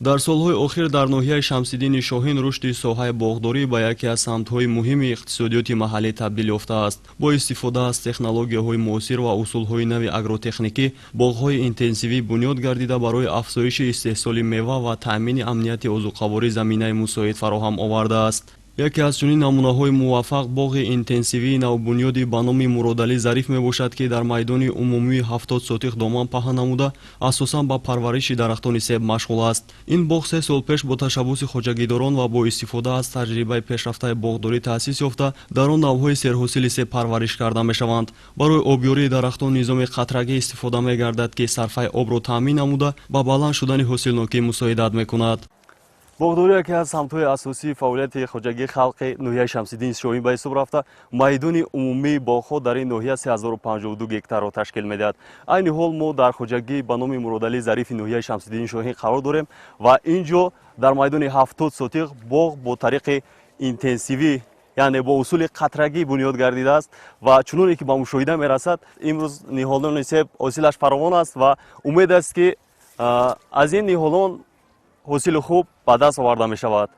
Дар солҳои охир дар ноҳияи Шамсиддини Шоҳин рушди соҳаи боғдорӣ ба яке аз самтҳои муҳими иқтисодиёти маҳаллӣ табдил ёфтааст. Бо истифода аз технологияҳои муосир ва усулҳои нави агротехникӣ боғҳои интенсивӣ бунёд гардида, барои афзоиши истеҳсоли мева ва таъмини амнияти озуқаворӣ заминаи мусоид фароҳам овардааст. Яке аз чунин намунаҳои муваффақ боғи интенсивии навбунёди ба номи Муродалӣ Зариф мебошад, ки дар майдони умумии 70 сотих доман паҳн намуда, асосан ба парвариши дарахтони себ машғул аст. Ин боғ 3 сол пеш бо ташаббуси хоҷагидорон ва бо истифода аз таҷрибаи пешрафтаи боғдорӣ таъсис ёфта, дар он навъҳои серҳосили себ парвариш карда мешаванд. Барои обёрии дарахтон низоми қатрагӣ истифода мегардад, ки сарфаи обро таъмин намуда, ба баланд шудани ҳосилнокӣ мусоидат мекунад. Боғдорӣ яке аз самтҳои асосии фаъолияти хоҷагии халқи ноҳияи Шамсиддини Шоҳин ба ҳисоб рафта, майдони умумии боғҳо дар ин ноҳия 3052 гектарро ташкил медиҳад. Айни ҳол мо дар хоҷагӣ ба номи Муродалӣ Зарифи ноҳияи Шамсиддини Шоҳин қарор дорем ва ин ҷо дар майдони 70 сотиқ боғ бо тариқи интенсивӣ, яъне бо усули қатрагӣ бунёд гардидааст ва чуноне ки ба мушоҳида мерасад, имрӯз ниҳолони себ ҳосилаш фаровон аст ва умед аст, ки аз ин ниҳолон ҳосили хуб ба даст оварда мешавад.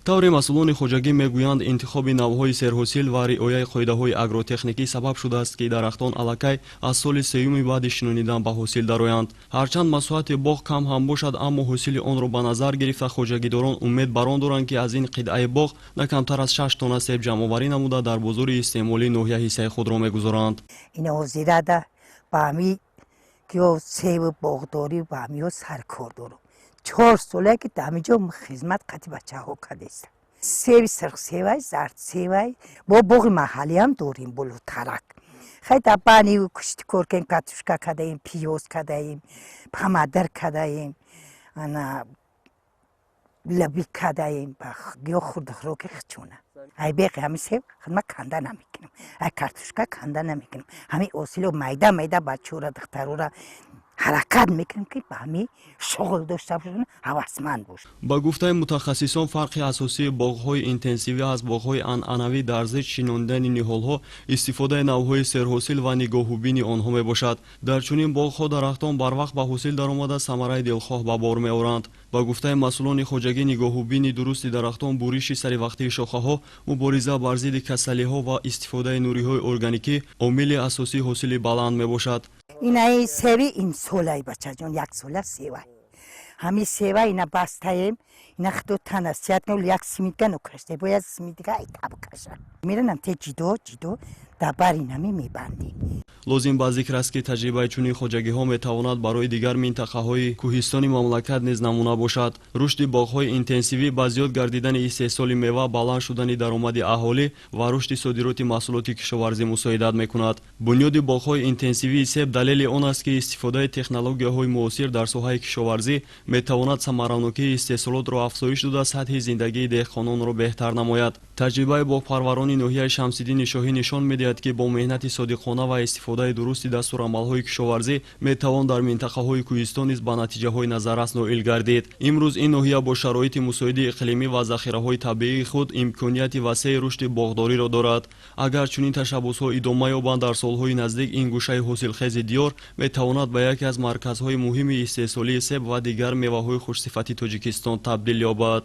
Тавре масъулони хоҷагӣ мегӯянд, интихоби навъҳои серҳосил ва риояи қоидаҳои агротехникӣ сабаб шудааст, ки дарахтон аллакай аз соли сеюми баъди шинонидан ба ҳосил дароянд. Ҳарчанд масоҳати боғ кам ҳам бошад, аммо ҳосили онро ба назар гирифта, хоҷагидорон умед бар он доранд, ки аз ин қитъаи боғ на камтар аз 6 тонна себ ҷамъоварӣ намуда, дар бозори истеъмолии ноҳия ҳиссаи худро мегузоранд. Ин ҳозирада ба ҳами ки себу боғдорӣ, ба ҳамиҳо саркор дорам. 4 соле ки дар ҳамин ҷо хизмат қати бачаҳо кардестам. Себи сирхсевай, зардсевай, бо боғи маҳаллиам дорем болотарак. Хай, дар бани кушти кор кардем, картошка кадаем, пиёз кадаем, помидор кадаем, ана лаби кадаем, гиё хурдухӯроки хичона. Ай беқи ҳами себ хидмат канда намекунам, ай картошка канда намекунам. Ҳами осило майда майда бачаҳора, духтарора ҳаракат мекунем, ки ба ҳами шуғл дошта бошанд, ҳавасманд бошанд. Ба гуфтаи мутахассисон, фарқи асосии боғҳои интенсивӣ аз боғҳои анъанавӣ дар зич шинондани ниҳолҳо, истифодаи навъҳои серҳосил ва нигоҳубини онҳо мебошад. Дар чунин боғҳо дарахтон барвақт ба ҳосил даромада, самараи дилхоҳ ба бор меоранд. Ба гуфтаи масъулони хоҷагӣ, нигоҳубини дурусти дарахтон, буриши саривақтии шохаҳо, мубориза бар зидди касалиҳо ва истифодаи нуриҳои органикӣ омили асосии ҳосили баланд мебошад. Инаи себи имсолай, бачаҷон, яксола севай. Ҳами сева ина бастаем, ина худо танасият як симитга нокашта, бояд симитга айта бикаша. Меранам те ҷидо ҷидо дар бари нами мебандем. Лозим ба зикр аст, ки таҷрибаи чунин хоҷагиҳо метавонад барои дигар минтақаҳои кӯҳистони мамлакат низ намуна бошад. Рушди боғҳои интенсивӣ ба зиёд гардидани истеҳсоли мева, баланд шудани даромади аҳолӣ ва рушди содироти маҳсулоти кишоварзӣ мусоидат мекунад. Бунёди боғҳои интенсивии себ далели он аст, ки истифодаи технологияҳои муосир дар соҳаи кишоварзӣ метавонад самаранокии истеҳсолотро афзоиш дода, сатҳи зиндагии деҳқононро беҳтар намояд. Таҷрибаи боғпарварони ноҳияи Шамсиддини Шоҳин нишон медиҳад, ки бо меҳнати содиқона ва истифодаи дурусти дастурамалҳои кишоварзӣ метавон дар минтақаҳои кӯҳистон низ ба натиҷаҳои назаррас ноил гардид. Имрӯз ин ноҳия бо шароити мусоиди иқлимӣ ва захираҳои табиии худ имконияти васеи рушди боғдориро дорад. Агар чунин ташаббусҳо идома ёбанд, дар солҳои наздик ин гӯшаи ҳосилхези диёр метавонад ба яке аз марказҳои муҳими истеҳсолии себ ва дигар меваҳои хушсифати Тоҷикистон табдил ёбад.